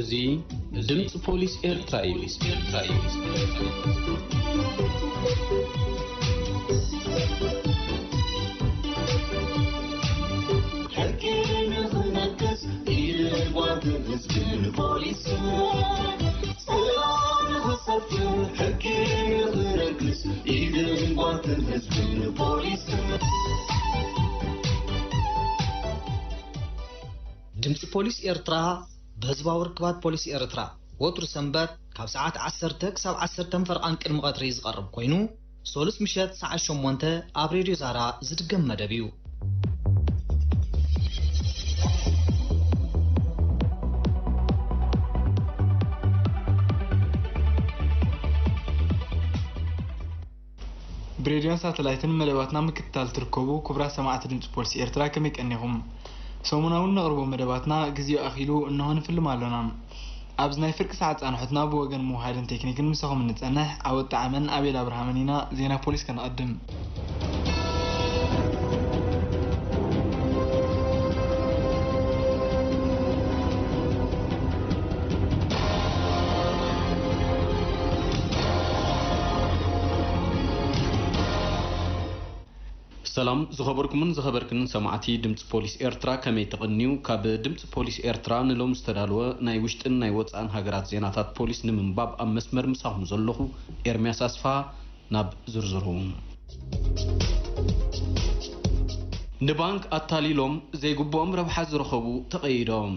እዚ ድምፂ ፖሊስ ኤርትራ እዩ። ሕጊ ንኽነግስ ኢድን ጓንትን ህዝብን ፖሊስን፣ ሰላም ንኽሰፍን ሕጊ ንኽነግስ ኢድን ጓንትን ህዝብን ፖሊስን። ድምፂ ፖሊስ ኤርትራ ብህዝባዊ ርክባት ፖሊስ ኤርትራ ወትሩ ሰንበት ካብ ሰዓት ዓሰርተ ክሳብ ዓሰርተ ፈርቓን ቅድሚ ቀትሪ ዝቐርብ ኮይኑ፣ ሶሉስ ምሸት ሰዓት ሸሞንተ ኣብ ሬድዮ ዛራ ዝድገም መደብ እዩ። ብሬድዮን ሳተላይትን መደባትና ምክትታል ትርከቡ ክቡራት ሰማዕቲ ድምፂ ፖሊስ ኤርትራ፣ ከመይ ቀኒኹም? ሰሙናውን ነቕርቦ መደባትና ግዜኡ ኣኺሉ እንሆ ንፍልም ኣሎና። ኣብዚ ናይ ፍርቂ ሰዓት ጻንሖትና ብወገን ምውሃድን ቴክኒክን ምሳኹም እንጸንሕ ዓወት ጣዕመን ኣቤል ኣብርሃምን ኢና። ዜና ፖሊስ ከነቐድም። ሰላም ዝኸበርኩምን ዝኸበርክንን ሰማዕቲ ድምፂ ፖሊስ ኤርትራ፣ ከመይ ተቐንዩ? ካብ ድምፂ ፖሊስ ኤርትራ ንሎም ዝተዳለወ ናይ ውሽጥን ናይ ወፃእን ሃገራት ዜናታት ፖሊስ ንምንባብ ኣብ መስመር ምሳኹም ዘለኹ ኤርምያስ ኣስፋ። ናብ ዝርዝሩ። ንባንክ ኣታሊሎም ዘይግብኦም ረብሓ ዝረኸቡ ተቐይዶም።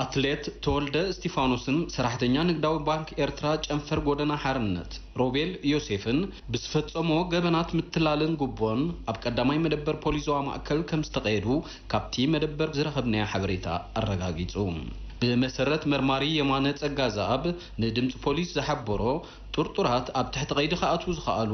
ኣትሌት ተወልደ እስቲፋኖስን ሰራሕተኛ ንግዳዊ ባንክ ኤርትራ ጨንፈር ጎደና ሓርነት ሮቤል ዮሴፍን ብዝፈጸሞ ገበናት ምትላልን ጉቦን ኣብ ቀዳማይ መደበር ፖሊስ ዞባ ማእከል ከም ዝተቐየዱ ካብቲ መደበር ዝረኸብናዮ ሓበሬታ ኣረጋጊጹ። ብመሰረት መርማሪ የማነ ጸጋዝኣብ ንድምጺ ፖሊስ ዝሓበሮ፣ ጥርጡራት ኣብ ትሕቲ ቀይዲ ክኣትዉ ዝኸኣሉ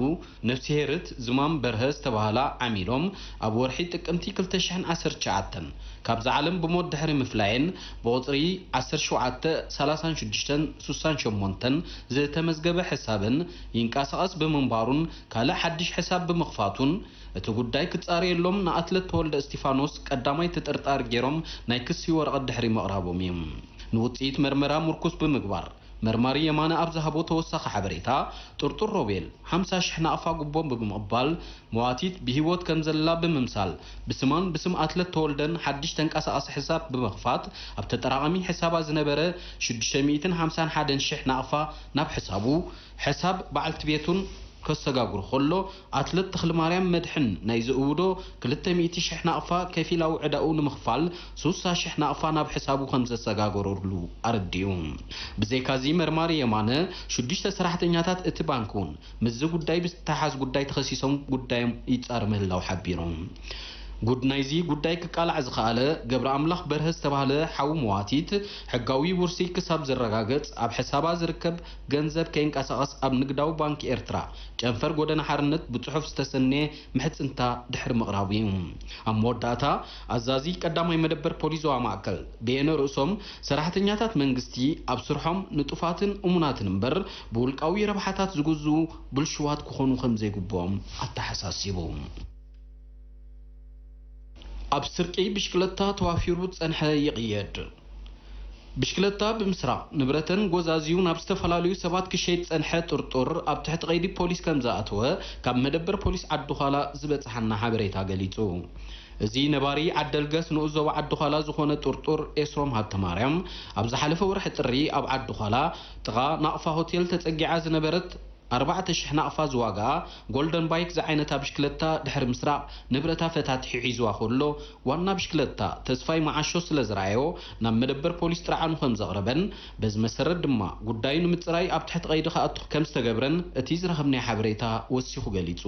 ነፍስሄርት ዝማም በርሀ ዝተባህላ ዓሚሎም ኣብ ወርሒ ጥቅምቲ ክልተ ሽሕን ዓሰርተ ትሽዓተን ካብዛ ዓለም ብሞት ድሕሪ ምፍላየን ብቁጽሪ ዓሰርተ ሸውዓተ ሰላሳን ሽዱሽተን ስሳን ሸሞንተን ዝተመዝገበ ሕሳበን ይንቀሳቐስ ብምንባሩን ካልእ ሓድሽ ሕሳብ ብምኽፋቱን እቲ ጉዳይ ክጻረየሎም ንኣትለት ተወልደ እስቲፋኖስ ቀዳማይ ተጠርጣሪ ገይሮም ናይ ክሲ ወረቐት ድሕሪ ምቕራቦም እዩ። ንውጽኢት መርመራ ምርኩስ ብምግባር፣ መርማሪ የማነ ኣብ ዝሃቦ ተወሳኺ ሓበሬታ፣ ጥርጡር ሮቤል ሓምሳ ሽሕ ናቕፋ ጉቦ ብምቕባል፣ መዋቲት ብህይወት ከም ዘላ ብምምሳል፣ ብስማን ብስም ኣትለት ተወልደን ሓድሽ ተንቀሳቓሲ ሕሳብ ብምኽፋት፣ ኣብ ተጠራቓሚ ሕሳባ ዝነበረ ሽዱሽተ ሚእትን ሓምሳን ሓደን ሽሕ ናቕፋ ናብ ሕሳቡ፣ ሕሳብ በዓልቲ ቤቱን ከሰጋግሩ ከሎ፣ ኣትለት ተኽለማርያም መድሕን ናይ ዝእውዶ ክልተ ሚእቲ ሽሕ ናቕፋ ከፊላዊ ዕዳኡ ንምኽፋል፣ ስሳ ሽሕ ናቕፋ ናብ ሕሳቡ ከም ዘሰጋገረሉ ኣረዲኡ። ብዘይካዚ፣ መርማሪ የማነ፣ ሽዱሽተ ሰራሕተኛታት እቲ ባንክ እውን ምስዚ ጉዳይ ብዝተሓዝ ጉዳይ ተኸሲሶም ጉዳዮም ይጻረ ምህላው ሓቢሩ። ጉድ ናይዚ ጉዳይ ክቃላዕ ዝኸኣለ ገብረኣምላኽ በርሀ ዝተባህለ ሓው መዋቲት፣ ሕጋዊ ውርሲ ክሳብ ዝረጋገጽ ኣብ ሕሳባ ዝርከብ ገንዘብ ከይንቀሳቐስ ኣብ ንግዳዊ ባንክ ኤርትራ ጨንፈር ጎደና ሓርነት ብጽሑፍ ዝተሰነየ ምሕጽንታ ድሕሪ ምቕራቡ እዩ። ኣብ መወዳእታ፣ ኣዛዚ ቀዳማይ መደበር ፖሊስ ዞባ ማእከል በየነ ርእሶም፣ ሰራሕተኛታት መንግስቲ ኣብ ስርሖም ንጡፋትን እሙናትን እምበር ብውልቃዊ ረብሓታት ዝግዝኡ ብልሽዋት ክኾኑ ከም ዘይግብኦም ኣተሓሳሲቡ። ኣብ ስርቂ ብሽክለታ ተዋፊሩ ዝጸንሐ ይቕየድ። ብሽክለታ ብምስራቕ ንብረተን ጎዛዝዩ ናብ ዝተፈላለዩ ሰባት ክሸይጥ ዝጸንሐ ጥርጡር ኣብ ትሕቲ ቀይዲ ፖሊስ ከም ዝኣተወ ካብ መደበር ፖሊስ ዓዲ ዃላ ዝበጽሓና ሓበሬታ ገሊጹ። እዚ ነባሪ ዓደልገስ ንኡስ ዞባ ዓዲ ዃላ ዝኾነ ጥርጡር ኤስሮም ሃብተማርያም ኣብ ዝሓለፈ ወርሒ ጥሪ ኣብ ዓዲ ዃላ ጥቓ ናቕፋ ሆቴል ተጸጊዓ ዝነበረት ኣርባዕተ ሽሕ ናቕፋ ዝዋግኣ ጎልደን ባይክ ዝዓይነታ ብሽክለታ ድሕሪ ምስራቕ ንብረታ ፈታቲሑ ሒዝዋ ከሎ ዋና ብሽክለታ ተስፋይ መዓሾ ስለ ዝረኣዮ ናብ መደበር ፖሊስ ጥርዓኑ ከም ዘቕረበን በዚ መሰረት ድማ ጉዳዩ ንምጽራይ ኣብ ትሕቲ ቀይዲ ክኣቱ ከም ዝተገብረን እቲ ዝረኸብናዮ ሓበሬታ ወሲኹ ገሊጹ።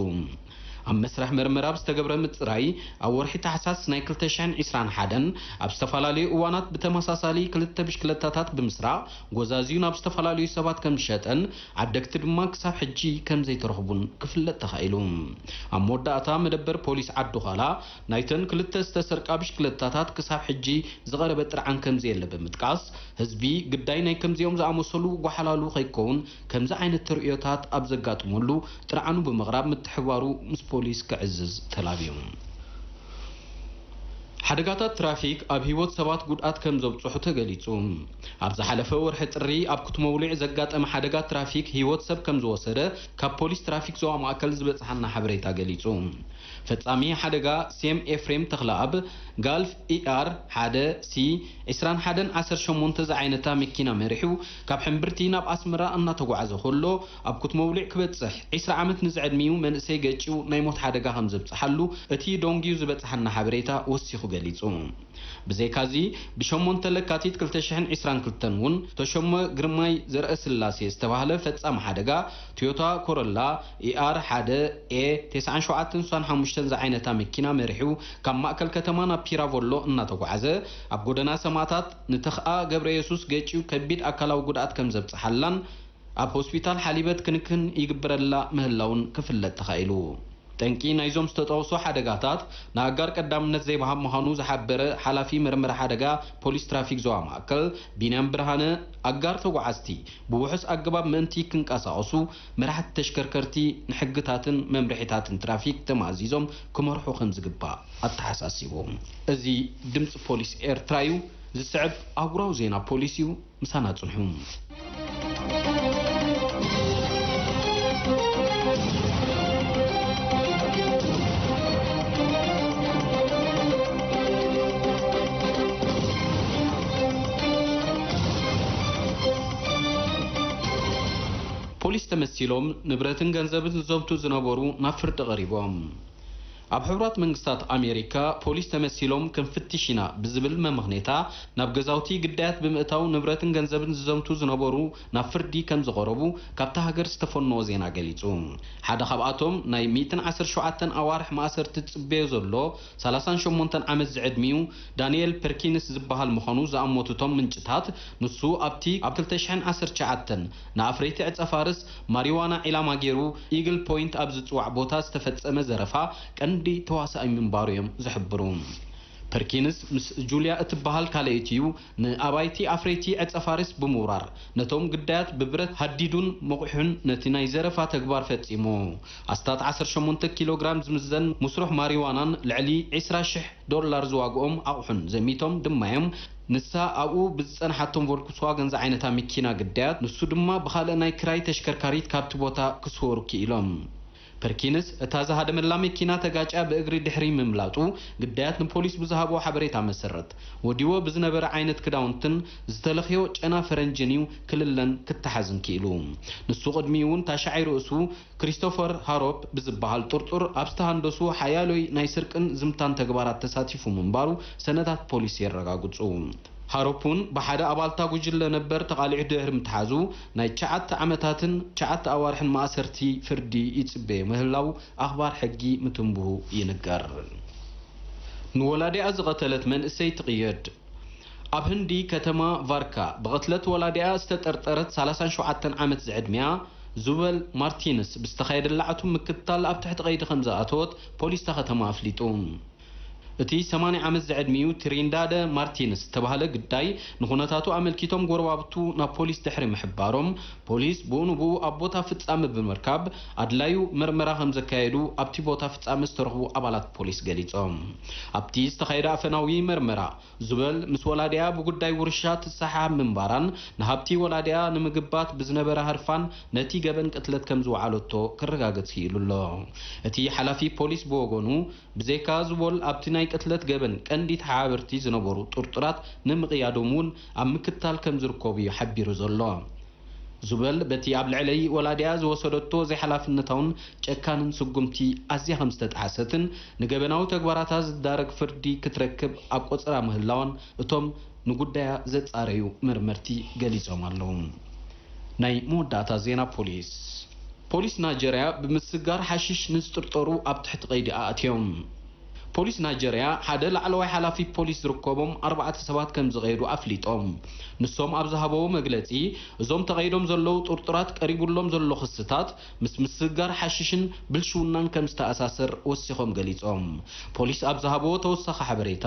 ኣብ መስርሕ መርመራ ብዝተገብረ ምጽራይ ኣብ ወርሒ ታሕሳስ ናይ ክልተ ሽሕን ዕስራን ሓደን ኣብ ዝተፈላለዩ እዋናት ብተመሳሳሊ ክልተ ብሽክለታታት ብምስራቕ ጎዛዝዩ ናብ ዝተፈላለዩ ሰባት ከም ዝሸጠን ዓደግቲ ድማ ክሳብ ሕጂ ከም ዘይተረኽቡን ክፍለጥ ተኻኢሉ። ኣብ መወዳእታ መደበር ፖሊስ ዓዲ ዃላ ናይተን ክልተ ዝተሰርቃ ብሽክለታታት ክሳብ ሕጂ ዝቐረበ ጥርዓን ከም ዘየለ ብምጥቃስ ህዝቢ ግዳይ ናይ ከምዚኦም ዝኣመሰሉ ጓሓላሉ ከይከውን ከምዚ ዓይነት ተርእዮታት ኣብ ዘጋጥመሉ ጥርዓኑ ብምቕራብ ምትሕብባሩ ምስ ፖሊስ ክዕዝዝ ተላብዩ። ሓደጋታት ትራፊክ ኣብ ህይወት ሰባት ጉድኣት ከም ዘብጽሑ ተገሊጹ። ኣብ ዝሓለፈ ወርሒ ጥሪ ኣብ ኩትመውሊዕ ዘጋጠመ ሓደጋ ትራፊክ ህይወት ሰብ ከም ዝወሰደ ካብ ፖሊስ ትራፊክ ዞባ ማእከል ዝበጽሓና ሓበሬታ ገሊጹ። ፈጻሚ ሓደጋ ሴም ኤፍሬም ተኽለኣብ ጋልፍ ኢኣር ሓደ ሲ ዕስራን ሓደን ዓሰርተ ሸሞንተ ዝዓይነታ መኪና መሪሑ ካብ ሕምብርቲ ናብ ኣስመራ እናተጓዓዘ ከሎ ኣብ ኩትመውሊዕ ክበጽሕ ዕስራ ዓመት ንዝዕድሚኡ መንእሰይ ገጭው ናይ ሞት ሓደጋ ከም ዘብጽሓሉ እቲ ዶንጊዩ ዝበጽሓና ሓበሬታ ወሲኹ ገሊጹ። ብዘይካዚ ብሸሞንተ ለካቲት ክልተ ሽሕን ዕስራን ክልተን እውን ተሾመ ግርማይ ዘርእስላሴ ዝተባህለ ፈጻሚ ሓደጋ ቶዮታ ኮሮላ ኢኣር ሓደ ኤ ተስዓን ሸውዓተን ስሳን ሓሙሽተን ዝዓይነታ መኪና መሪሑ ካብ ማእከል ከተማ ናብ ፒራቮሎ እናተጓዓዘ ኣብ ጎደና ሰማእታት ንተኽኣ ገብረ የሱስ ገጭው ከቢድ ኣካላዊ ጉድኣት ከም ዘብጽሓላን ኣብ ሆስፒታል ሓሊበት ክንክን ይግበረላ ምህላውን ክፍለጥ ተኻኢሉ። ጠንቂ ናይዞም ዝተጠቕሱ ሓደጋታት ንኣጋር ቀዳምነት ዘይወሃብ ምዃኑ ዝሓበረ ሓላፊ መርመራ ሓደጋ ፖሊስ ትራፊክ ዞባ ማእከል ቢንያም ብርሃነ፣ ኣጋር ተጓዓዝቲ ብውሑስ ኣገባብ ምእንቲ ክንቀሳቐሱ መራሕቲ ተሽከርከርቲ ንሕግታትን መምርሒታትን ትራፊክ ተማእዚዞም ክመርሑ ከም ዝግባእ ኣተሓሳሲቡ። እዚ ድምፂ ፖሊስ ኤርትራ እዩ። ዝስዕብ ኣህጉራዊ ዜና ፖሊስ እዩ። ምሳና ጽንሑ። ፖሊስ ተመሲሎም ንብረትን ገንዘብን ዝዘምቱ ዝነበሩ ናብ ፍርዲ ቀሪቦም። ኣብ ሕቡራት መንግስታት ኣሜሪካ ፖሊስ ተመሲሎም ክንፍትሽ ኢና ብዝብል መመኽኔታ ናብ ገዛውቲ ግዳያት ብምእታው ንብረትን ገንዘብን ዝዘምቱ ዝነበሩ ናብ ፍርዲ ከም ዝቐረቡ ካብታ ሃገር ዝተፈነወ ዜና ገሊጹ። ሓደ ካብኣቶም ናይ ሚእትን ዓሰርተ ሸውዓተን ኣዋርሕ ማእሰርቲ ዝጽበዮ ዘሎ ሰላሳን ሸሞንተን ዓመት ዝዕድሚኡ ዳንኤል ፐርኪንስ ዝበሃል ምዃኑ ዝኣመቱ እቶም ምንጭታት፣ ንሱ ኣብቲ ኣብ ክልተ ሽሕን ዓሰርተ ትሽዓተን ንኣፍረይቲ ዕጸ ፋርስ ማሪዋና ዒላማ ገይሩ ኢግል ፖይንት ኣብ ዝጽዋዕ ቦታ ዝተፈጸመ ዘረፋ ቀንዲ ተዋሳኣይ ምንባሩ እዮም ዝሕብሩ። ፐርኪንስ ምስ ጁልያ እትበሃል ካልኣይቲኡ ንኣባይቲ ኣፍረይቲ ዕጸ ፋርስ ብምውራር ነቶም ግዳያት ብብረት ሃዲዱን መቑሑን ነቲ ናይ ዘረፋ ተግባር ፈጺሙ። ኣስታት ዓሰርተ ሸሞንተ ኪሎ ግራም ዝምዘን ምስሩሕ ማሪዋናን ልዕሊ ዕስራ ሽሕ ዶላር ዝዋግኦም ኣቑሑን ዘሚቶም ድማ እዮም። ንሳ ኣብኡ ብዝጸንሓቶም ቮልክስዋገን ዝዓይነታ መኪና ግዳያት፣ ንሱ ድማ ብኻልእ ናይ ክራይ ተሽከርካሪት ካብቲ ቦታ ክስወሩ ክኢሎም። ፐርኪንስ እታ ዝሃደመላ መኪና ተጋጭያ ብእግሪ ድሕሪ ምምላጡ፣ ግዳያት ንፖሊስ ብዝሃቦ ሓበሬታ መሰረት፣ ወዲዎ ብዝነበረ ዓይነት ክዳውንትን ዝተለኽዮ ጨና ፈረንጅን እዩ ክልለን ክተሓዝን ክኢሉ። ንሱ ቅድሚኡ እውን ታሽዓይ ርእሱ ክሪስቶፈር ሃሮፕ ብዝበሃል ጥርጡር ኣብ ዝተሃንደሱ ሓያሎይ ናይ ስርቅን ዝምታን ተግባራት ተሳቲፉ ምንባሩ ሰነዳት ፖሊስ የረጋግጹ። ሃሮፕ እውን ብሓደ ኣባልታ ጉጅለ ነበር ተቓሊዑ ድሕሪ ምትሓዙ ናይ ትሽዓተ ዓመታትን ትሽዓተ ኣዋርሕን ማእሰርቲ ፍርዲ ይጽበዮ ምህላው ኣኽባር ሕጊ ምትንብሁ ይንገር። ንወላዲኣ ዝቐተለት መንእሰይ ትቕየድ። ኣብ ህንዲ ከተማ ቫርካ ብቕትለት ወላዲኣ ዝተጠርጠረት ሰላሳን ሸውዓተን ዓመት ዝዕድሚኣ ዙበል ማርቲንስ ብዝተኻየደላ ዕቱብ ምክትታል ኣብ ትሕቲ ቀይዲ ከም ዝኣተወት ፖሊስ እታ ከተማ ኣፍሊጡ። እቲ ሰማንያ ዓመት ዝዕድሚኡ ትሪንዳደ ማርቲንስ ዝተባህለ ግዳይ ንኹነታቱ ኣመልኪቶም ጎረባብቱ ናብ ፖሊስ ድሕሪ ምሕባሮም፣ ፖሊስ ብኡ ንብኡ ኣብ ቦታ ፍጻመ ብምርካብ ኣድላዩ መርመራ ከም ዘካየዱ ኣብቲ ቦታ ፍጻመ ዝተረኽቡ ኣባላት ፖሊስ ገሊጾም። ኣብቲ ዝተኻየደ ኣፈናዊ መርመራ፣ ዙበል ምስ ወላዲኣ ብጉዳይ ውርሻ ትሰሓሓብ ምንባራን ንሃብቲ ወላዲኣ ንምግባት ብዝነበራ ህርፋን ነቲ ገበን ቅትለት ከም ዝወዓለቶ ክረጋገጽ ክኢሉ ኣሎ። እቲ ሓላፊ ፖሊስ ብወገኑ፣ ብዘይካ ዙበል ኣብቲ ናይ ቅትለት ገበን ቀንዲ ተሓባበርቲ ዝነበሩ ጥርጡራት ንምቕያዶም እውን ኣብ ምክትታል ከም ዝርከቡ እዩ ሓቢሩ ዘሎ። ዙበል በቲ ኣብ ልዕለይ ወላዲኣ ዝወሰደቶ ዘይሓላፍነታውን ጨካንን ስጉምቲ ኣዝያ ከም ዝተጠሓሰትን ንገበናዊ ተግባራታ ዝዳረግ ፍርዲ ክትረክብ ኣብ ቆጸራ ምህላዋን እቶም ንጉዳያ ዘጻረዩ መርመርቲ ገሊጾም ኣለዉ። ናይ መወዳእታ ዜና ፖሊስ። ፖሊስ ናይጀርያ ብምስጋር ሓሽሽ ንዝጥርጠሩ ኣብ ትሕቲ ቀይዲ ኣእትዮም። ፖሊስ ናይጀርያ ሓደ ላዕለዋይ ሓላፊ ፖሊስ ዝርከቦም ኣርባዕተ ሰባት ከም ዝቐየዱ ኣፍሊጦም። ንሶም ኣብ ዝሃበዎ መግለጺ፣ እዞም ተቐይዶም ዘለዉ ጥርጡራት ቀሪቡሎም ዘሎ ክስታት ምስ ምስጋር ሓሽሽን ብልሽውናን ከም ዝተኣሳሰር ወሲኾም ገሊጾም። ፖሊስ ኣብ ዝሃበዎ ተወሳኺ ሓበሬታ፣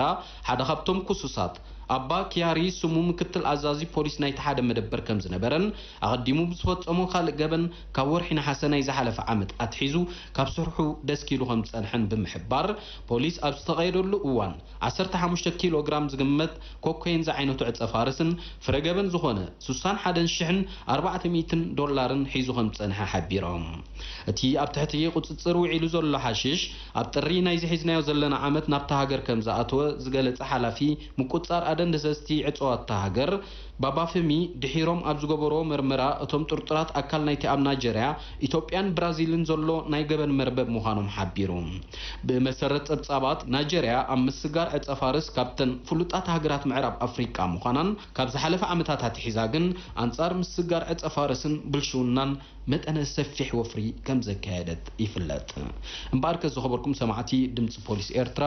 ሓደ ካብቶም ክሱሳት ኣባ ኪያሪ ስሙ ምክትል ኣዛዚ ፖሊስ ናይቲ ሓደ መደበር ከም ዝነበረን ኣቐዲሙ ብዝፈጸሞ ካልእ ገበን ካብ ወርሒ ነሓሰ ናይ ዝሓለፈ ዓመት ኣትሒዙ ካብ ስርሑ ደስኪሉ ከም ዝጸንሐን ብምሕባር፣ ፖሊስ ኣብ ዝተቐየደሉ እዋን ዓሰርተ ሓሙሽተ ኪሎ ግራም ዝግመት ኮኮይን ዝዓይነቱ ዕጸ ፋርስን ፍረ ገበን ዝኾነ ስሳን ሓደን ሽሕን ኣርባዕተ ሚእትን ዶላርን ሒዙ ከም ዝጸንሐ ሓቢሮም። እቲ ኣብ ትሕቲ ቁጽጽር ውዒሉ ዘሎ ሓሽሽ፣ ኣብ ጥሪ ናይዚ ሒዝናዮ ዘለና ዓመት ናብታ ሃገር ከም ዝኣተወ ዝገለጸ ሓላፊ ምቁጽጻር ኣደን ደሰስቲ ዕጸዋት እታ ሃገር፣ ባባፍሚ፣ ድሒሮም ኣብ ዝገበርዎ መርመራ፣ እቶም ጥርጡራት ኣካል ናይቲ ኣብ ናይጀርያ፣ ኢትዮጵያን ብራዚልን ዘሎ ናይ ገበን መርበብ ምዃኖም ሓቢሩ። ብመሰረት ጸብጻባት፣ ናይጀርያ ኣብ ምስጋር ዕጸ ፋርስ ካብተን ፍሉጣት ሃገራት ምዕራብ ኣፍሪቃ ምዃናን፣ ካብ ዝሓለፈ ዓመታት ኣትሒዛ ግን ኣንጻር ምስጋር ዕጸ ፋርስን ብልሽውናን መጠነ ሰፊሕ ወፍሪ ከም ዘካየደት ይፍለጥ። እምበኣርከ ዝኸበርኩም ሰማዕቲ ድምፂ ፖሊስ ኤርትራ፣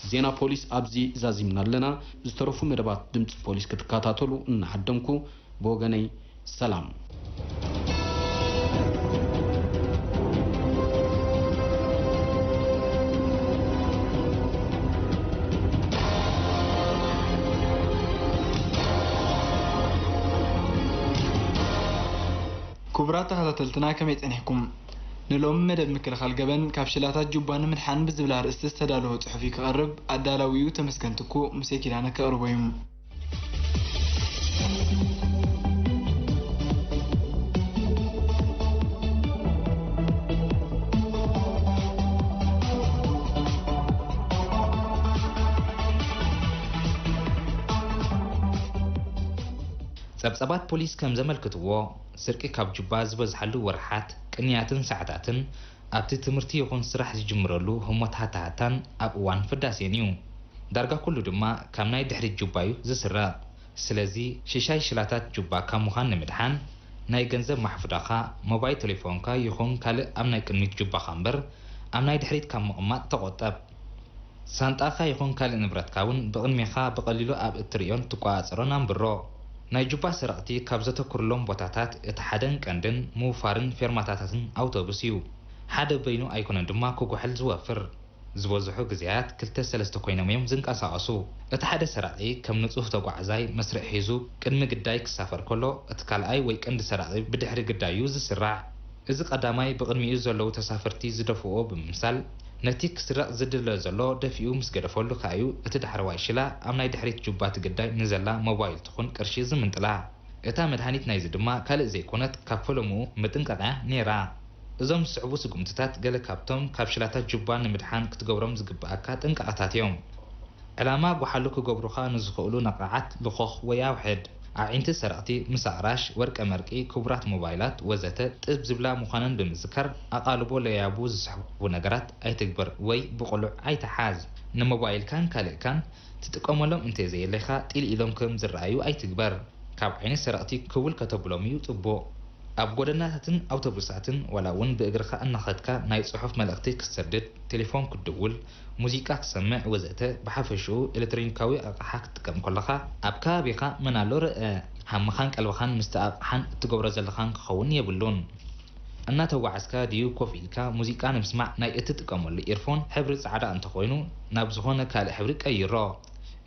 ዜና ፖሊስ ኣብዚ ዛዚምና ኣለና። ዝተረፉ መደባት ድምፂ ፖሊስ ክትከታተሉ እናዓደምኩ፣ ብወገነይ ሰላም። ክቡራት ተኸታተልትና፣ ከመይ ጸኒሕኩም? ንሎሚ መደብ ምክልኻል ገበን ካብ ሽላታት ጁባ ንምድሓን ብዝብል ኣርእስቲ ዝተዳለወ ጽሑፍ እዩ ክቐርብ። ኣዳላዊኡ ተመስገን ትኩእ፣ ሙሴ ኪዳነ ከቕርቦ እዩ። ጸብጻባት ፖሊስ ከም ዘመልክትዎ፣ ስርቂ ካብ ጁባ ዝበዝሓሉ ወርሓት፣ ቅንያትን ሰዓታትን ኣብቲ ትምህርቲ ይኹን ስራሕ ዝጅምረሉ ህሞት ሃታሃታን ኣብ እዋን ፍዳሴን እዩ። ዳርጋ ኩሉ ድማ ካብ ናይ ድሕሪት ጁባ እዩ ዝስረቕ። ስለዚ ሽሻይ ሽላታት ጁባ ካብ ምዃን ንምድሓን፣ ናይ ገንዘብ ማሕፉዳኻ፣ ሞባይል ቴሌፎንካ ይኹን ካልእ ኣብ ናይ ቅድሚት ጁባኻ እምበር ኣብ ናይ ድሕሪት ካብ ምቕማጥ ተቖጠብ። ሳንጣኻ ይኹን ካልእ ንብረትካ እውን ብቕድሜኻ ብቐሊሉ ኣብ እትርእዮን ትቆጻጸሮን ኣንብሮ። ናይ ጁባ ሰረቕቲ ካብ ዘተኩርሎም ቦታታት እቲ ሓደን ቀንድን ምውፋርን ፌርማታታትን ኣውቶቡስ እዩ። ሓደ በይኑ ኣይኮነን ድማ ክጉሕል ዝወፍር። ዝበዝሑ ግዜያት ክልተ ሰለስተ ኮይኖም እዮም ዝንቀሳቐሱ። እቲ ሓደ ሰራቒ ከም ንጹህ ተጓዓዛይ መስርዕ ሒዙ ቅድሚ ግዳይ ክሳፈር ከሎ፣ እቲ ካልኣይ ወይ ቀንዲ ሰራቒ ብድሕሪ ግዳዩ ዝስራዕ። እዚ ቀዳማይ ብቕድሚኡ ዘለዉ ተሳፈርቲ ዝደፍእዎ ብምምሳል፣ ነቲ ክስረቕ ዝድለ ዘሎ ደፊኡ ምስ ገደፈሉ ከኣ'ዩ እቲ ዳሕረዋይ ሽላ ኣብ ናይ ድሕሪት ጁባ እቲ ግዳይ ንዘላ ሞባይል ትኹን ቅርሺ ዝምንጥላ። እታ መድሃኒት ናይዚ ድማ ካልእ ዘይኮነት ካብ ፈለምኡ ምጥንቃቕ'ያ ነይራ። እዞም ዝስዕቡ ስጉምትታት ገለ ካብቶም ካብ ሽላታት ጁባ ንምድሓን ክትገብሮም ዝግብኣካ ጥንቃቐታት እዮም። ዕላማ ጓሓሉ ክገብሩኻ ንዝኽእሉ ነቓዓት ልኾኽ ወይ ኣውሕድ። ኣዒንቲ ሰረቕቲ፣ ምስ ኣቕራሽ፣ ወርቀ መርቂ፣ ክቡራት ሞባይላት ወዘተ ጥብ ዝብላ ምዃነን ብምዝካር፣ ኣቓልቦ ለያቡ ዝስሕቡ ነገራት ኣይትግበር ወይ ብቕሉዕ ኣይትሓዝ። ንሞባይልካን ካልእካን ትጥቀመሎም እንተዘየለኻ ጢል ኢሎም ከም ዝረኣዩ ኣይትግበር። ካብ ዓይኒ ሰረቕቲ ክውል ከተብሎም እዩ ጽቡቕ። ኣብ ጎደናታትን ኣውቶቡሳትን ዋላ እውን ብእግርኻ እናኸድካ ናይ ጽሑፍ መልእኽቲ ክትሰድድ፣ ቴሌፎን ክትድውል፣ ሙዚቃ ክትሰምዕ ወዘተ ብሓፈሽኡ ኤሌክትሮኒካዊ ኣቕሓ ክትጥቀም ከለኻ ኣብ ከባቢኻ መን ኣሎ ርእ። ሃምኻን ቀልብኻን ምስቲ ኣቕሓን እትገብሮ ዘለኻን ክኸውን የብሉን። እናተጓዓዝካ ድዩ ኮፍ ኢልካ ሙዚቃ ንምስማዕ ናይ እትጥቀመሉ ኢርፎን ሕብሪ ጻዕዳ እንተኾይኑ ናብ ዝኾነ ካልእ ሕብሪ ቀይሮ።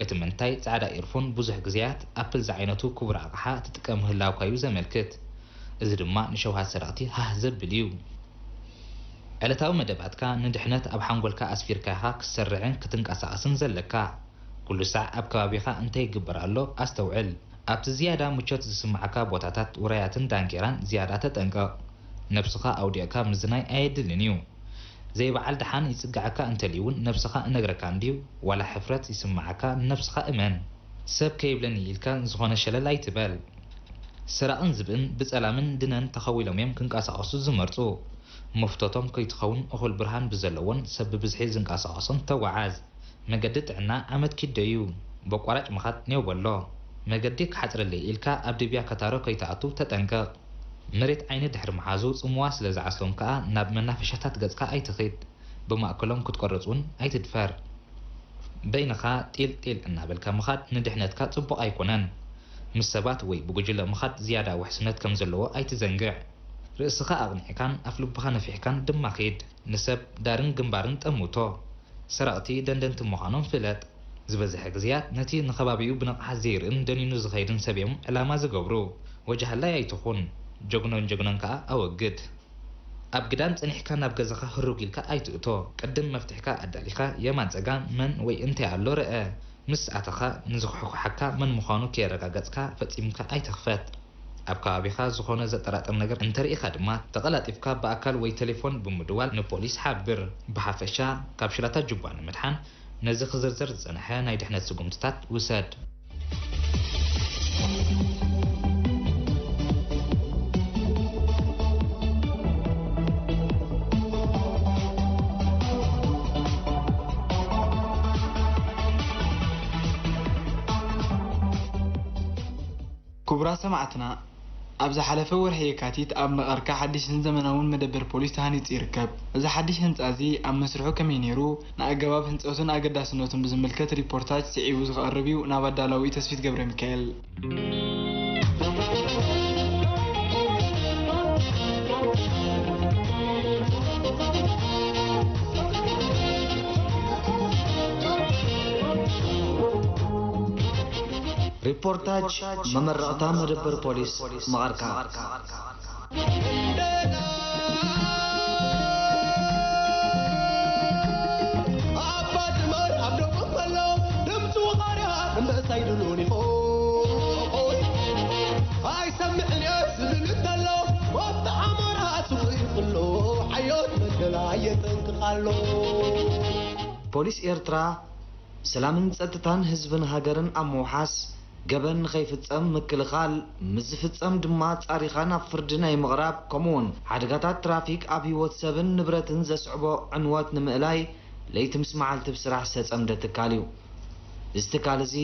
እቲ ምንታይ ጻዕዳ ኢርፎን ብዙሕ ግዜያት ኣፕል ዝዓይነቱ ክቡር ኣቕሓ ትጥቀም ምህላውካ'ዩ ዘመልክት። እዚ ድማ ንሸውሃት ሰረቕቲ ሃህ ዘብል እዩ። ዕለታዊ መደባትካ ንድሕነት ኣብ ሓንጎልካ ኣስፊርካ ኢኻ ክትሰርዕን ክትንቀሳቐስን ዘለካ። ኩሉ ሳዕ ኣብ ከባቢኻ እንታይ ይግበር ኣሎ ኣስተውዕል። ኣብቲ ዝያዳ ምቾት ዝስምዓካ ቦታታት ውራያትን ዳንኬራን ዝያዳ ተጠንቀቕ። ነብስኻ ኣውዲቕካ ምዝናይ ኣየድልን እዩ። ዘይበዓል ደሓን ይጽግዓካ እንተልዩ እውን ነብስኻ እነግረካ እንድዩ። ዋላ ሕፍረት ይስምዓካ ንነብስኻ እመን። ሰብ ከይብለኒ ኢልካ ዝኾነ ሸለል ኣይትበል። ሰራቕን ዝብእን ብጸላምን ድነን ተኸዊሎም እዮም ክንቀሳቐሱ ዝመርጹ። መፍቶቶም ከይትኸውን እኹል ብርሃን ብዘለዎን ሰብ ብብዝሒ ዝንቀሳቐሶን ተጓዓዝ። መገዲ ጥዕና ኣመትኪዶ እዩ። በቋራጭ ምኻድ ኔው በሎ። መገዲ ክሓጽረለይ ኢልካ ኣብ ድብያ ከታሮ ከይትኣቱ ተጠንቀቕ። መሬት ዓይኒ ድሕሪ ምሓዙ ጽምዋ ስለ ዝዓስሎም ከኣ ናብ መናፈሻታት ገጽካ ኣይትኺድ። ብማእከሎም ክትቆርጽ እውን ኣይትድፈር። በይንኻ ጢል ጢል እናበልካ ምኻድ ንድሕነትካ ጽቡቕ ኣይኮነን። ምስ ሰባት ወይ ብጉጅለ ምኻድ ዝያዳ ውሕስነት ከም ዘለዎ ኣይትዘንግዕ። ርእስኻ ኣቕኒዕካን ኣፍልብኻ ነፊሕካን ድማ ኺድ። ንሰብ ዳርን ግንባርን ጠምቶ። ሰረቕቲ ደንደንቲ ምዃኖም ፍለጥ። ዝበዝሐ ግዜያት ነቲ ንኸባቢኡ ብንቕሓት ዘይርእን ደኒኑ ዝኸይድን ሰብ እዮም ዕላማ ዝገብሩ። ወጃሃላይ ኣይትኹን፣ ጀግኖን ጀግኖን ከኣ ኣወግድ። ኣብ ግዳም ጸኒሕካ ናብ ገዛኻ ህሩግ ኢልካ ኣይትእቶ። ቅድም መፍትሕካ ኣዳሊኻ የማን ጸጋም መን ወይ እንታይ ኣሎ ርአ። ምስ ኣተኻ ንዝኹሕኩሓካ መን ምዃኑ ከየረጋገጽካ ፈጺምካ ኣይትኽፈት። ኣብ ከባቢኻ ዝኾነ ዘጠራጥር ነገር እንተርኢኻ ድማ ተቐላጢፍካ ብኣካል ወይ ቴሌፎን ብምድዋል ንፖሊስ ሓብር። ብሓፈሻ ካብ ሽላታት ጁባ ንምድሓን ነዚ ክዝርዘር ዝጸንሐ ናይ ድሕነት ስጉምትታት ውሰድ። ክቡራት ሰማዕትና፣ ኣብ ዝሓለፈ ወርሒ የካቲት ኣብ መቐርካ ሓድሽን ዘመናውን መደበር ፖሊስ ተሃኒጹ ይርከብ። እዚ ሓድሽ ህንጻ እዚ ኣብ መስርሑ ከመይ ነይሩ፣ ንኣገባብ ህንጸቱን ኣገዳስነቱን ብዝምልከት ሪፖርታጅ ስዒቡ ዝቐርብ እዩ። ናብ ኣዳላዊኡ ተስፊት ገብረሚካኤል። ሪፖርታጅ መመረቕታ መደበር ፖሊስ መቐርካ። ፖሊስ ኤርትራ ሰላምን ጸጥታን ህዝብን ሃገርን ኣብ ምውሓስ፣ ገበን ንኸይፍጸም ምክልኻል፣ ምስ ዝፍጸም ድማ ኣጻሪኻ ናብ ፍርዲ ናይ ምቕራብ፣ ከምኡ'ውን ሓደጋታት ትራፊክ ኣብ ህይወት ሰብን ንብረትን ዘስዕቦ ዕንወት ንምእላይ ለይቲ ምስ መዓልቲ ብስራሕ ዝተጸምደ ትካል እዩ። እዚ ትካል እዚ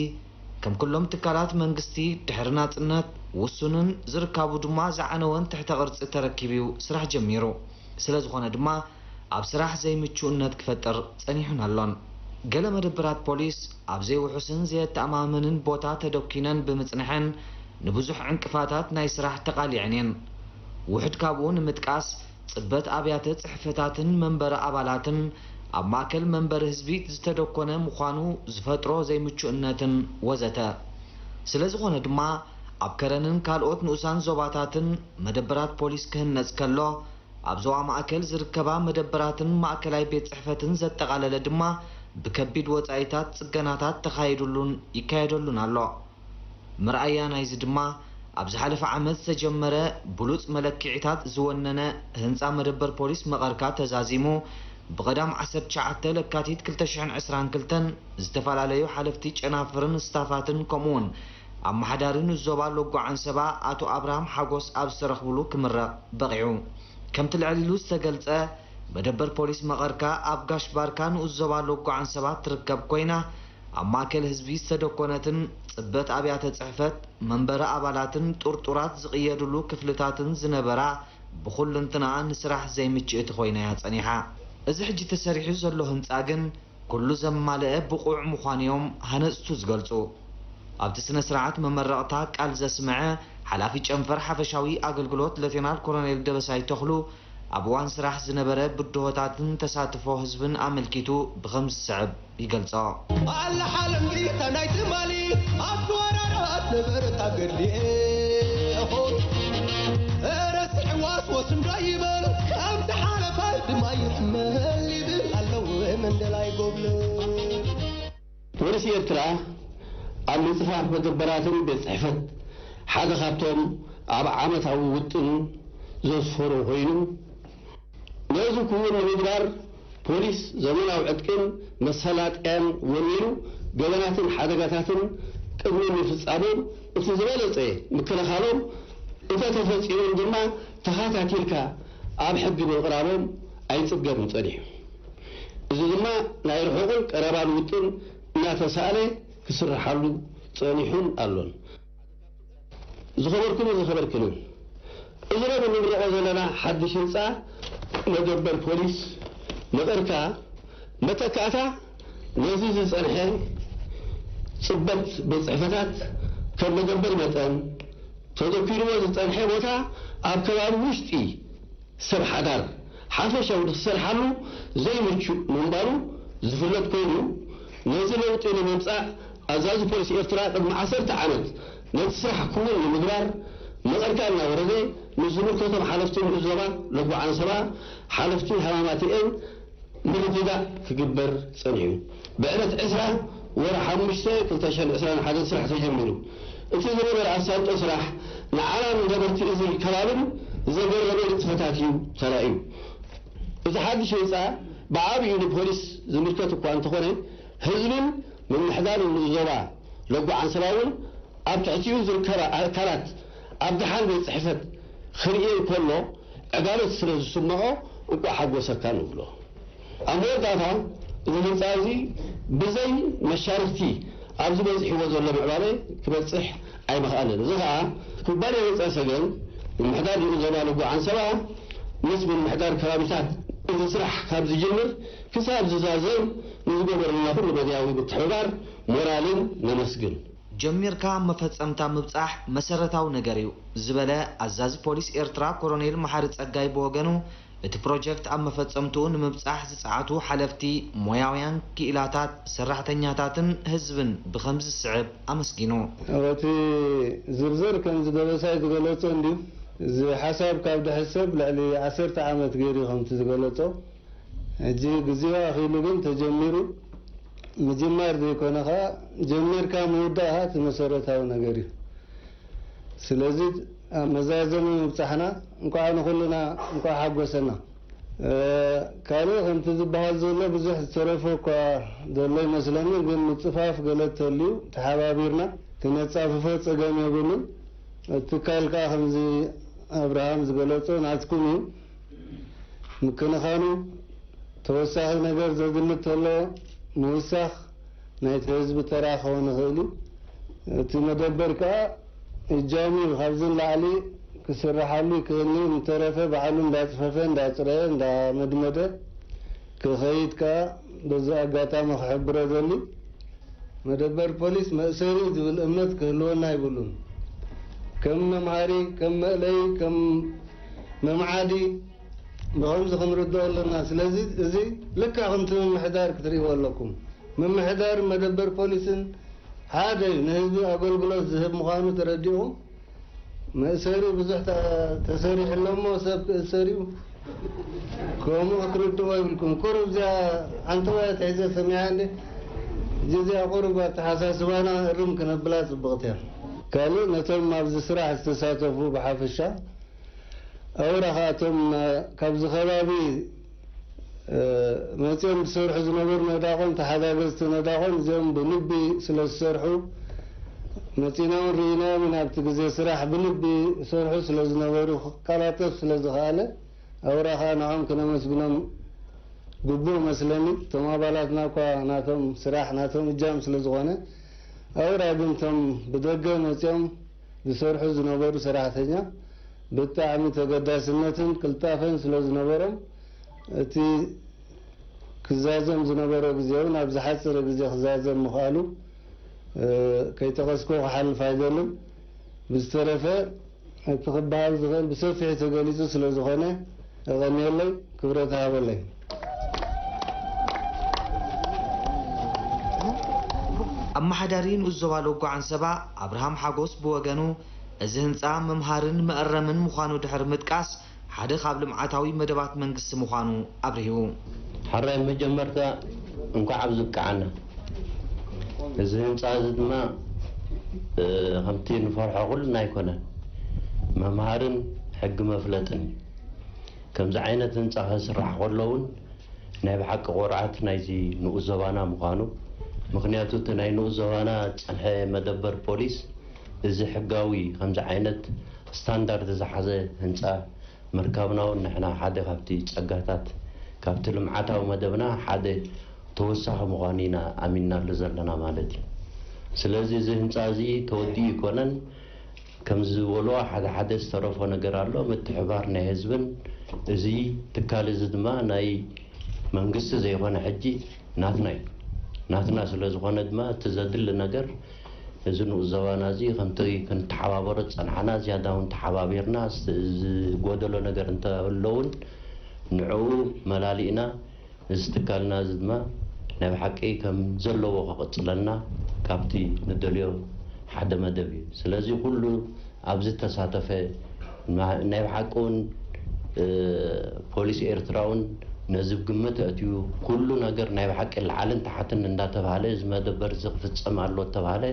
ከም ኩሎም ትካላት መንግስቲ ድሕሪ ናጽነት ውሱንን ዝርካቡ ድማ ዝዓነወን ትሕተ ቅርጺ ተረኪቡ እዩ ስራሕ ጀሚሩ። ስለዝኾነ ድማ ኣብ ስራሕ ዘይምቹእነት ክፈጥር ጸኒሑን ኣሎን። ገለ መደበራት ፖሊስ ኣብ ዘይውሑስን ዘየተኣማምንን ቦታ ተደኲነን ብምጽንሐን ንብዙሕ ዕንቅፋታት ናይ ስራሕ ተቓሊዐን እየን። ውሑድ ካብኡ ንምጥቃስ ጽበት ኣብያተ ጽሕፈታትን መንበሪ ኣባላትን ኣብ ማእከል መንበሪ ህዝቢ ዝተደኮነ ምዃኑ ዝፈጥሮ ዘይምቹእነትን ወዘተ። ስለዝኾነ ድማ ኣብ ከረንን ካልኦት ንኡሳን ዞባታትን መደበራት ፖሊስ ክህነጽ ከሎ ኣብ ዞባ ማእከል ዝርከባ መደበራትን ማእከላይ ቤት ጽሕፈትን ዘጠቓለለ ድማ ብከቢድ ወጻኢታት ጽገናታት ተኻይዱሉን ይካየደሉን ኣሎ። መርኣያ ናይዚ ድማ ኣብ ዝሓለፈ ዓመት ዝተጀመረ ብሉጽ መለክዒታት ዝወነነ ህንጻ መደበር ፖሊስ መቐርካ ተዛዚሙ ብቐዳም ዓሰርተ ትሽዓተ ለካቲት ክልተ ሽሕን ዕስራን ክልተን ዝተፈላለዩ ሓለፍቲ ጨናፍርን ስታፋትን ከምኡውን ኣመሓዳሪ ንዞባ ሎጎ ዓንሰባ ኣቶ ኣብርሃም ሓጎስ ኣብ ዝተረኽብሉ ክምረቕ በቒዑ። ከምቲ ልዕል ኢሉ ዝተገልጸ፣ መደበር ፖሊስ መቐርካ ኣብ ጋሽ ባርካ ንኡስ ዞባ ሎጎ ዓንሰባ ትርከብ ኮይና፣ ኣብ ማእከል ህዝቢ ዝተደኮነትን ጽበት ኣብያተ ጽሕፈት፣ መንበሪ ኣባላትን ጥርጡራት ዝቕየድሉ ክፍልታትን ዝነበራ፣ ብኹልንትናኣ ንስራሕ ዘይምችእቲ ኮይና እያ ጸኒሓ። እዚ ሕጂ ተሰሪሑ ዘሎ ህንጻ ግን ኩሉ ዘማልአ ብቑዕ ምዃኑ እዮም ሃነጽቱ ዝገልጹ። ኣብቲ ስነ ስርዓት መመረቕታ ቃል ዘስመዐ ሓላፊ ጨንፈር ሓፈሻዊ ኣገልግሎት ሌተናል ኮሎኔል ደበሳይ ተኽሉ፣ ኣብ እዋን ስራሕ ዝነበረ ብድሆታትን ተሳትፎ ህዝብን ኣመልኪቱ ብኸምዚ ዝስዕብ ይገልጾ። ኣለ ሓለምጊታ ናይ ትማሊ ኣብቲ ወራራት ነበረት ኣገድሊኤ ረሲዕዋስ ወስንዶ ይበል ከም ዝሓለፈ ድማ ይሕመል ይብል ኣለዉ መንደላይ ጎብልል። ፖሊስ ኤርትራ ኣብ ምጽፋፍ መደበራትን ቤት ጽሕፈት ሓደ ካብቶም ኣብ ዓመታዊ ውጥን ዘስፈሮ ኮይኑ፣ ነዚ ክውን ንምግባር ፖሊስ ዘመናዊ ዕጥቅን መሰላጥያን ወኒኑ ገበናትን ሓደጋታትን ቅድሚ ምፍጻሞም እቲ ዝበለጸ ምክልኻሎም እንተተፈጺሞም ድማ ተኸታቲልካ ኣብ ሕጊ ምቕራቦም ኣይጽገምን ጸኒሑ። እዚ ድማ ናይ ርሑቕን ቀረባን ውጥን እናተሳእለ ክስርሓሉ ጸኒሑን ኣሎን። ዝኸበርኩምን ዝኸበርክንን፣ እዚ ሎሚ ንምረቖ ዘለና ሓድሽ ህንጻ መደበር ፖሊስ መቐርካ መተካእታ ነዚ ዝጸንሐ ጽበት ቤት ጽሕፈታት ከም መደበር መጠን ተደኲንዎ ዝጸንሐ ቦታ ኣብ ከባቢ ውሽጢ ሰብ ሓዳር ሓፈሻዊ ንክሰርሓሉ ዘይምቹእ ምንባሩ ዝፍለጥ ኮይኑ፣ ነዚ ለውጢ ንምምጻእ ኣዛዚ ፖሊስ ኤርትራ ቅድሚ ዓሰርተ ዓመት ነቲ ስራሕ ክውን ንምግባር መቐርካ እናወረደ ምስ ዝምልከቶም ሓለፍቲ ንኡስ ዞባ ለጉ ዓንሰባ ሓለፍቲ ሃማማትኤን ምርድዳእ ክግበር ጸኒሑ። ብዕለት ዕስራ ወርሒ ሓሙሽተ ክልተ ሽሕን ዕስራን ሓደን ስራሕ ተጀሚሩ። እቲ ዝነበረ ኣሳልጦ ስራሕ ንዓና ንነበርቲ እዚ ከባብን ዘገረመ ንጥፈታት እዩ ተራእዩ። እቲ ሓድሽ ህንጻ ብዓቢኡ ንፖሊስ ዝምልከት እኳ እንተኾነ፣ ህዝብን ምምሕዳርን ንኡስ ዞባ ለጉ ዓንሰባ እውን ኣብ ትሕቲኡ ዝርከባ ኣካላት ኣብ ደሓን ቤት ጽሕፈት ክርእየን ከሎ ዕጋበት ስለ ዝስምዖ እንቋዕ ሓጎሰካ ንብሎ። ኣብ መወዳእታ እዚ ህንጻ እዚ ብዘይ መሻርኽቲ ኣብዚ በጺሕዎ ዘሎ ምዕባለ ክበጽሕ ኣይምኽኣለን። እዚ ኸኣ ኩባንያ ህንጻ ሰገን ምምሕዳር ንኡስ ዞባ ለጉ ዓንሰባ ምስ ምምሕዳር ከባቢታት እዚ ስራሕ ካብ ዝጅምር ክሳብ ዝዛዘም ንዝገበሩልና ኩሉ መዳያዊ ምትሕብባር ሞራልን ነመስግን። ጀሚርካ ኣብ መፈጸምታ ምብጻሕ መሰረታዊ ነገር እዩ ዝበለ ኣዛዚ ፖሊስ ኤርትራ ኮሎኔል መሓሪ ጸጋይ ብወገኑ፣ እቲ ፕሮጀክት ኣብ መፈጸምትኡ ንምብጻሕ ዝጸዓቱ ሓለፍቲ፣ ሞያውያን ክኢላታት፣ ሰራሕተኛታትን ህዝብን ብኸምዚ ዝስዕብ ኣመስጊኑ። እቲ ዝርዝር ከምዚ ደበሳይ ዝገለጾ እንድዩ። እዚ ሓሳብ ካብ ድሕሰብ ልዕሊ ዓሰርተ ዓመት ገይሩ እዩ ከምቲ ዝገለጾ። ሕጂ ግዜኡ ኣኺሉ ግን ተጀሚሩ። ምጅማር ዘይኮነ ኸኣ ጀሚርካ ምውዳእ ኸኣ እቲ መሰረታዊ ነገር እዩ። ስለዚ ኣብ መዛዘሚ ምብጻሕና እንኳዕ ንኹልና እንኳዕ ሓጎሰና። ካልእ ከምቲ ዝበሃል ዘሎ ብዙሕ ዝተረፈ እኳ ዘሎ ይመስለኒ፣ ግን ምጽፋፍ ገለ ተልዩ ተሓባቢርና ክነጻፍፎ ጸገም የብሉን። እቲ ትካል ከኣ ከምዚ ኣብርሃም ዝገለጾ ናትኩም እዩ። ምክንኻኑ ተወሳኺ ነገር ዘድሊ ተሎ ምውሳኽ ናይቲ ህዝቢ ተራ ክኸውን ይኽእል እዩ። እቲ መደበር ከኣ እጃሙ እዩ። ካብዚ ንላዕሊ ክስርሓሉ ይክእል እዩ። እንተረፈ ባዕሉ እንዳጽፈፈ፣ እንዳጽረየ፣ እንዳመድመደ ክኸይድ ከኣ በዚ ኣጋጣሚ ክሕብሮ እደሊ። መደበር ፖሊስ መእሰሪ ዝብል እምነት ክህልወና ኣይብሉን። ከም መምሃሪ፣ ከም መእለዪ፣ ከም መምዓዲ ብኸምዚ ክንርድኦ ኣለና። ስለዚ እዚ ልክዕ ከምቲ ምምሕዳር ክትርእይዎ ኣለኩም። ምምሕዳር መደበር ፖሊስን ሓደ እዩ፣ ንህዝቢ ኣገልግሎት ዝህብ ምዃኑ ተረዲእኹም መእሰሪ ብዙሕ ተ- ተሰሪሑ ኣሎ እሞ ሰብ ክእሰር እዩ። ከምኡ ክትርድእዎ ይብልኩም። ቁሩብ እዚኣ ሓንቲ ወረ ተሒዘ ሰሚዓ እንደ ሕጂ እዚኣ ቁሩብ ኣተሓሳስባና እርም ክነብላ ጽብቕቲ እያ። ካልእ ነቶም ኣብዚ ስራሕ ዝተሳተፉ ብሓፈሻ ኣውራ ከኣቶም ካብዚ ከባቢ መፅኦም ዝሰርሑ ዝነበሩ ነዳቖም ተሓጋገዝቲ ነዳቖም እዚኦም ብልቢ ስለ ዝሰርሑ መፂና እውን ርኢናዮም ኢና። ኣብቲ ግዜ ስራሕ ብልቢ ይሰርሑ ስለ ዝነበሩ ክቀላጠፍ ስለ ዝኸኣለ ኣውራ ከዓ ንዖም ክነመስግኖም ግቡእ መስለኒ። እቶም ኣባላትና እኳ ናቶም ስራሕ ናቶም እጃም ስለ ዝኾነ ኣውራ ግን እቶም ብደገ መፅኦም ዝሰርሑ ዝነበሩ ሰራሕተኛ ብጣዕሚ ተገዳስነትን ቅልጣፈን ስለ ዝነበሮም እቲ ክዛዘም ዝነበሮ ግዜ እውን ኣብ ዝሓፀረ ግዜ ክዛዘም ምኽኣሉ ከይጠቐስኩ ክሓልፍ ኣይደልን። ብዝተረፈ እቲ ክበሃል ዝኽእል ብሰፊሑ ተገሊፁ ስለ ዝኾነ የቐንየለይ፣ ክብረት ይሃበለይ። ኣመሓዳሪ ንኡስ ዞባ ሎጎ ዓንሰባ ኣብርሃም ሓጎስ ብወገኑ፣ እዚ ህንፃ መምሃርን መእረምን ምዃኑ ድሕሪ ምጥቃስ፣ ሓደ ካብ ልምዓታዊ መደባት መንግስቲ ምዃኑ ኣብሪሁ። ሓራይ መጀመርታ እንኳዕ ኣብዚ ኣብቅዓና። እዚ ህንፃ እዚ ድማ ከምቲ ንፈርሖ ኩልና ኣይኮነን፣ መምሃርን ሕጊ መፍለጥን እዩ። ከምዚ ዓይነት ህንፃ ክስራሕ ከሎ እውን ናይ ብሓቂ ኩርዓት ናይዚ ንኡስ ዞባና ምዃኑ፣ ምኽንያቱ እቲ ናይ ንኡስ ዞባና ዝፀንሐ መደበር ፖሊስ እዚ ሕጋዊ ከምዚ ዓይነት ስታንዳርድ ዝሓዘ ህንፃ ምርካብና እውን ንሕና ሓደ ካብቲ ፀጋታት ካብቲ ልምዓታዊ መደብና ሓደ ተወሳኺ ምዃኑ ኢና ኣሚንናሉ ዘለና ማለት እዩ። ስለዚ እዚ ህንፃ እዚ ተወዲኡ ኣይኮነን። ከም ዝበልዎ ሓደ ሓደ ዝተረፎ ነገር ኣሎ። ምትሕባር ናይ ህዝብን እዚ ትካል እዚ ድማ ናይ መንግስቲ ዘይኮነ ሕጂ ናትና እዩ። ናትና ስለ ዝኾነ ድማ እቲ ዘድሊ ነገር እዚ ንኡስ ዞባና እዚ ከምቲ ክንተሓባበሮ ዝጸናሕና ዝያዳ እውን ተሓባቢርና ዝጎደሎ ነገር እንተሎ እውን ንዕኡ መላሊእና እዚ ትካልና እዚ ድማ ናይ ብሓቂ ከም ዘለዎ ክቕጽለና ካብቲ ንደልዮ ሓደ መደብ እዩ። ስለዚ ኩሉ ኣብዚ ተሳተፈ ና-፣ ናይ ብሓቂ እውን፣ እ፣ ፖሊስ ኤርትራ እውን ነዚ ግምት ኣእትዩ ኩሉ ነገር ናይ ብሓቂ ላዕልን ታሕትን እንዳተባሃለ እዚ መደበር እዚ ክፍጸም ኣሎ ተባሃለ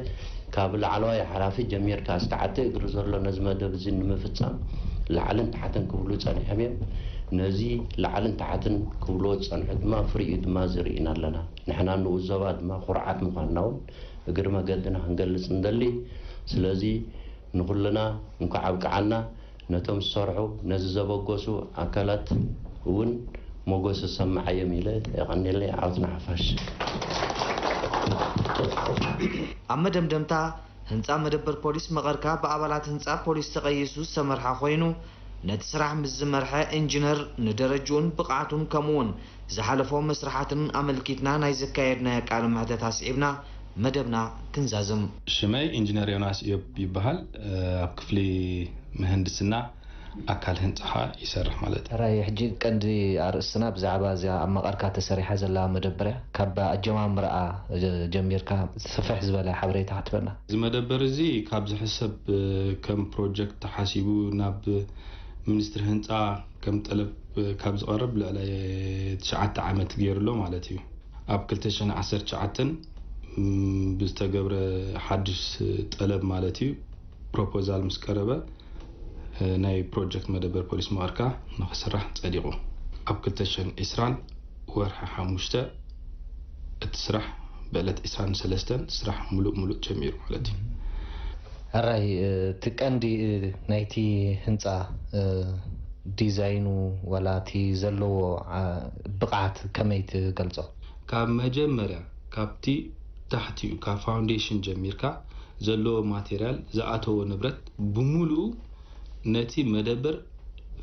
ካብ ላዕለዋይ ሓላፊ ጀሚርካ እስካዕ እቲ እግሪ ዘሎ ነዚ መደብ እዚ ንምፍጻም ላዕልን ታሕትን ክብሉ ጸኒሖም እዮም። ነዚ ላዕልን ታሕትን ክብልዎ ዝጸንሑ ድማ ፍሪኡ ድማ ዝርኢና ኣለና። ንሕና ንኡዞባ ድማ ኩርዓት ምዃንና እውን እግሪ መገድና ክንገልጽ ንደሊ። ስለዚ ንኹልና እንኳዕ ኣብቅዓና። ነቶም ዝሰርሑ፣ ነዚ ዘበገሱ ኣካላት እውን ሞገስ ዝሰምዓዮም ኢለ የቐንየለይ። ዓወት ንሓፋሽ። ኣብ መደምደምታ፣ ህንጻ መደበር ፖሊስ መቐርካ ብኣባላት ህንጻ ፖሊስ ተቐይሱ ዝተመርሐ ኮይኑ፣ ነቲ ስራሕ ምስ ዝመርሐ ኢንጂነር ንደረጅኡን ብቕዓቱን ከምኡውን ዝሓለፎ መስርሓትን ኣመልኪትና ናይ ዘካየድናዮ ቃለ መሕተት ኣስዒብና መደብና ክንዛዝም። ሽመይ ኢንጂነር ዮናስ እዮብ ይበሃል። ኣብ ክፍሊ ምህንድስና ኣካል ህንጻ ኸኣ ይሰርሕ ማለት እዩ። ሕራይ፣ ሕጂ ቀንዲ ኣርእስትና ብዛዕባ እዚኣ ኣብ መቐርካ ተሰሪሓ ዘላ መደበር እያ። ካብ ኣጀማምርኣ ጀሚርካ ስፍሕ ዝበለ ሓበሬታ ክትበና። እዚ መደበር እዚ ካብ ዝሕሰብ ከም ፕሮጀክት ተሓሲቡ ናብ ሚኒስትሪ ህንጻ ከም ጠለብ ካብ ዝቐርብ ልዕሊ ትሽዓተ ዓመት ገይሩ ኣሎ ማለት እዩ። ኣብ ክልተ ሽሕን ዓሰርተ ትሽዓተን ብዝተገብረ ሓድሽ ጠለብ ማለት እዩ ፕሮፖዛል ምስ ቀረበ፣ እ፣ ናይ ፕሮጀክት መደበር ፖሊስ መቐርካ ንኽስራሕ ጸዲቑ። ኣብ ክልተ ሽሕን ዕስራን ወርሒ ሓሙሽተ እቲ ስራሕ ብዕለት ዕስራን ሰለስተን ስራሕ ሙሉእ ሙሉእ ጀሚሩ ማለት እዩ። ሕራይ፣ እ፣ እቲ ቀንዲ፣ እ፣ ናይቲ ህንጻ፣ እ፣ ዲዛይኑ ዋላ እቲ ዘለዎ፣ ዓ-፣ ብቕዓት ከመይ ትገልጾ? ካብ መጀመርያ ካብቲ ታሕቲኡ ካብ ፋውንዴሽን ጀሚርካ ዘለዎ ማቴርያል ዝኣተዎ ንብረት ብሙሉኡ ነቲ መደበር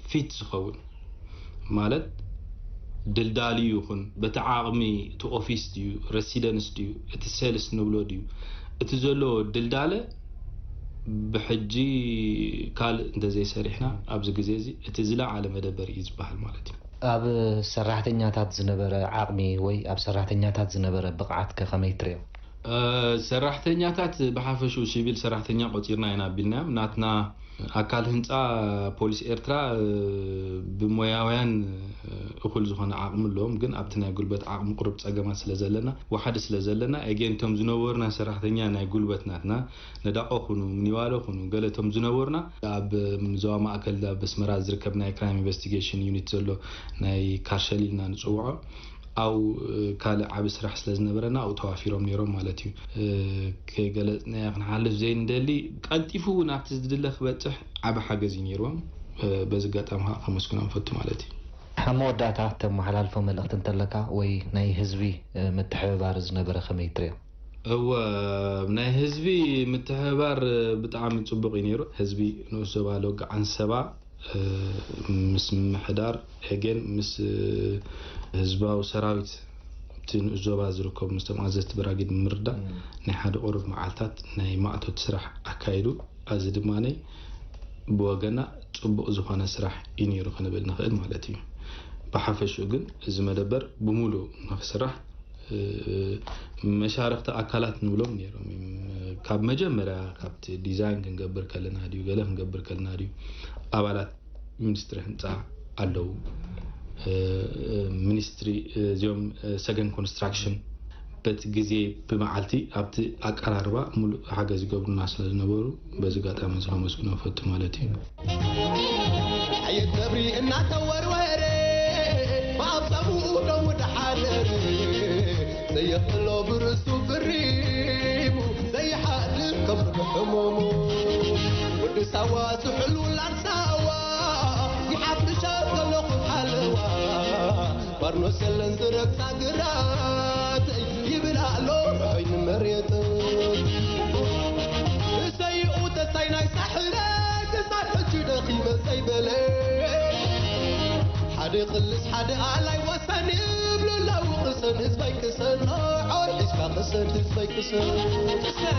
ፊት ዝኸውን ማለት ድልዳሊ ይኹን በቲ ዓቕሚ እቲ ኦፊስ ድዩ ረሲደንስ ድዩ እቲ ሴልስ ንብሎ ድዩ እቲ ዘለዎ ድልዳለ ብሕጂ ካልእ እንተዘይሰሪሕና ኣብዚ ግዜ እዚ እቲ ዝለዓለ መደበር እዩ ዝበሃል ማለት እዩ። ኣብ ሰራሕተኛታት ዝነበረ ዓቕሚ ወይ ኣብ ሰራሕተኛታት ዝነበረ ብቕዓት ከ ከመይ ትሪኦ? እ፣ ሰራሕተኛታት ብሓፈሽኡ ሲቪል ሰራሕተኛ ቆጺርና ኢና ኣቢልናዮም። ናትና ኣካል ህንጻ ፖሊስ ኤርትራ፣ እ፣ ብሞያውያን፣ እ፣ እኹል ዝኾነ ዓቕሚ ኣለዎም፣ ግን ኣብቲ ናይ ጉልበት ዓቕሚ ቁሩብ ጸገማት ስለ ዘለና፣ ዋሕዲ ስለ ዘለና፣ ኤጌን እቶም ዝነበሩና ሰራሕተኛ ናይ ጉልበት ናትና፣ ነዳቆ ኩኑ፣ ምኒዋሎ ኩኑ፣ ገለ እቶም ዝነበሩና ኣብ ዞባ ማእከል ኣብ ኣስመራ ዝርከብ ናይ ክራይም ኢንቨስቲጌሽን ዩኒት ዘሎ ናይ ካርሸል ኢልና ንጽውዖ ኣብኡ ካልእ ዓቢ ስራሕ ስለ ዝነበረና ኣብኡ ተዋፊሮም ነይሮም ማለት እዩ። ከይገለጽናዮ ክንሓልፍ ዘይንደሊ ቀልጢፉ እውን ኣብቲ ዝድለ ክበጽሕ ዓቢ ሓገዝ እዩ ነይርዎም። በዚ ኣጋጣሚ ከዓ ከመስግኖም ፈቱ ማለት እዩ። ኣብ መወዳእታ ተመሓላልፎ መልእኽቲ እንተለካ ወይ ናይ ህዝቢ ምትሕብባር ዝነበረ ከመይ ትሪኦ? እወ፣ ናይ ህዝቢ ምትሕብባር ብጣዕሚ ጽቡቕ እዩ ነይሩ። ህዝቢ ንኡስ ዞባ ሎጋ ዓንሰባ ምስ ምምሕዳር ኤጌን ምስ ህዝባዊ ሰራዊት እቲ ንኡስ ዞባ ዝርከቡ ምስቶም ኣዘዝቲ ብራጊድ ብምርዳእ ናይ ሓደ ቁሩብ መዓልታት ናይ ማእቶት ስራሕ ኣካይዱ። ኣዚ ድማ ብወገና ጽቡቕ ዝኾነ ስራሕ እዩ ነይሩ ክንብል ንኽእል ማለት እዩ። ብሓፈሽኡ ግን እዚ መደበር ብምሉእ ንኽስራሕ መሻርኽቲ ኣካላት ንብሎም ነይሮም እዮም። ካብ መጀመርያ ካብቲ ዲዛይን ክንገብር ከለና ድዩ ገለ ክንገብር ከለና ድዩ ኣባላት ሚኒስትሪ ህንፃ ኣለዉ። ሚኒስትሪ እዚኦም ሰገን ኮንስትራክሽን በቲ ግዜ ብመዓልቲ ኣብቲ ኣቀራርባ ሙሉእ ሓገዝ ይገብሩና ስለ ዝነበሩ በዚ ኣጋጣሚ እዚ ከመስግኖም ፈቱ ማለት እዩ። ሓየት ገብሪ እናተወርወረ ብኣብዛሙ ደሙ ደሓደረ ዘየኽእሎ ብርእሱ ፍሪሙ ዘይሓድር ከብዱ ሕሙሙ ወዲ ሳዋ ዝሕሉ ላርሳዋ ይሓፍሻ ዘለኹ ሓለዋ ባርኖስ የለን ዝረግጻ ግራተይ ይብል ኣሎ ርሑይ ንመሬት እሰይኡ ተስታይ ናይ ሳሕለ ክሳብ ሕጂ ደኺመ ዘይበለ ሓደ ቅልስ ሓደ ኣላይ ወሰን ይብሉ ኣለዉ ቅሰን ህዝበይ ቅሰን ኦይ ሒዝካ ቅሰን ህዝበይ ቅሰን ቅሰን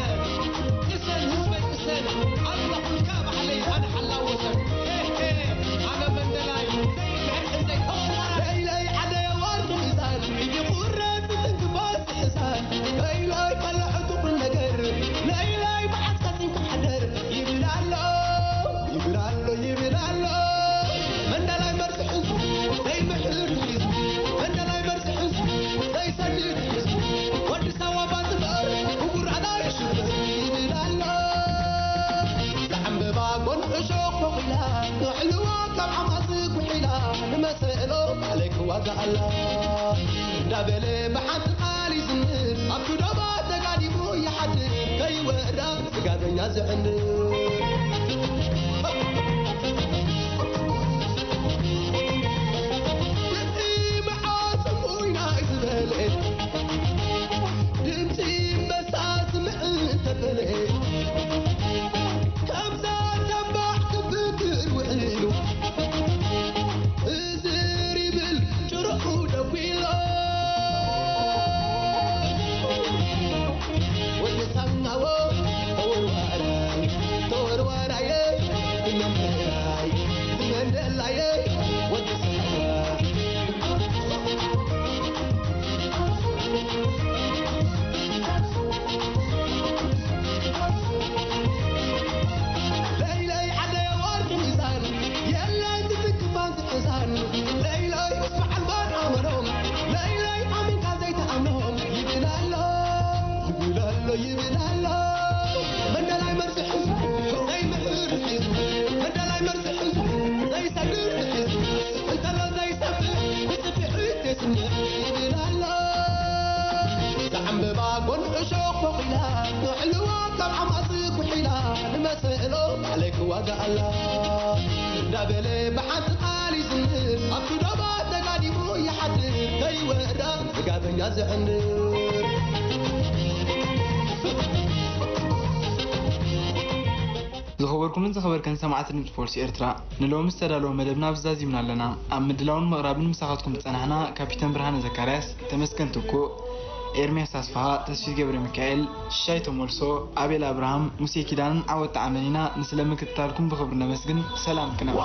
ቅሰን ህዝበይ ቅሰን ኣለኹልካ ባዕለይ ኣነ ሓላወሰን ኣነ መንደላይ ዘይብሕር እንዘይተወራ ለይለይ ዓደየ ወርቂ ሚዛን ይቁረጽ ትንክፋት መሰሎ ኣለይ ክዋጋኣላ እንዳበለ ብሓንቲ ቃል ይዝምር። ኣብ ክዶባ ተጋዲሙ ይሓድር ከይወዳ ስጋበኛ ዝዕንድር። ድምፂ መዓር ፅሙይ ናይ ዝበለ ድምፂ መሳ ስምዕ እንተበለ ከምዛ ተባዕ ክፍክር ውዒሉ እዝር ይብል ጭርሑ ደዊሎ። ወዲ ሳናዎ ተወርዋራይ ተወርዋራየ ትመንደላይ ትመንደላየ ወዲ ሳናዋ ለይለይ ዓደየ ወርቂ ሚዛን የለይ ትትክፋን ትሕዛን ለይለይ ምስ በዓል ባን ኣመኖም ለይለይ ኣሚንካ ዘይተኣምኖም ይብል ኣሎ ይብል ኣሎ ይብል ኣሎ መንደላይ መርዚ ሒዙ ናይ ምዕር ሒዙ መንደላይ መርዚ ሒዙ ዘይሰግር ሒዙ እንተሎ ዘይሰብእ ብፅፍዒት የስምዕ ይብል ኣሎ ዘዓምበባ ጎን እሾኽ ፎኺላ ንዕልዋ ካብ ዓማፂ ኩሒላ ንመስእሎ ባዕለይ ክዋጋኣላ እንዳበለ ብሓንቲ ቃል ይዝምር ኣብ ክዶባ ተጋዲሙ ይሓድር ከይወዳ ስጋበኛ ዝዕንድር። ዝኸበርኩምን ዝኸበርከን ሰማዕቲ ድምፂ ፖሊስ ኤርትራ፣ ንሎሚ ዝተዳለወ መደብና ኣብዚ ዛዚምና ኣለና። ኣብ ምድላውን ምቕራብን ምሳኻትኩም ዝጸናሕና ካፒተን ብርሃነ ዘካርያስ፣ ተመስገን ትኩእ፣ ኤርምያስ ኣስፍሃ፣ ተስፊት ገብረሚካኤል፣ ሽሻይ ተመልሶ፣ ኣቤል ኣብርሃም፣ ሙሴ ኪዳንን ዓወት ጣዕመን ኢና። ንስለ ምክትታልኩም ብኽብሪ ነመስግን። ሰላም ክነብ።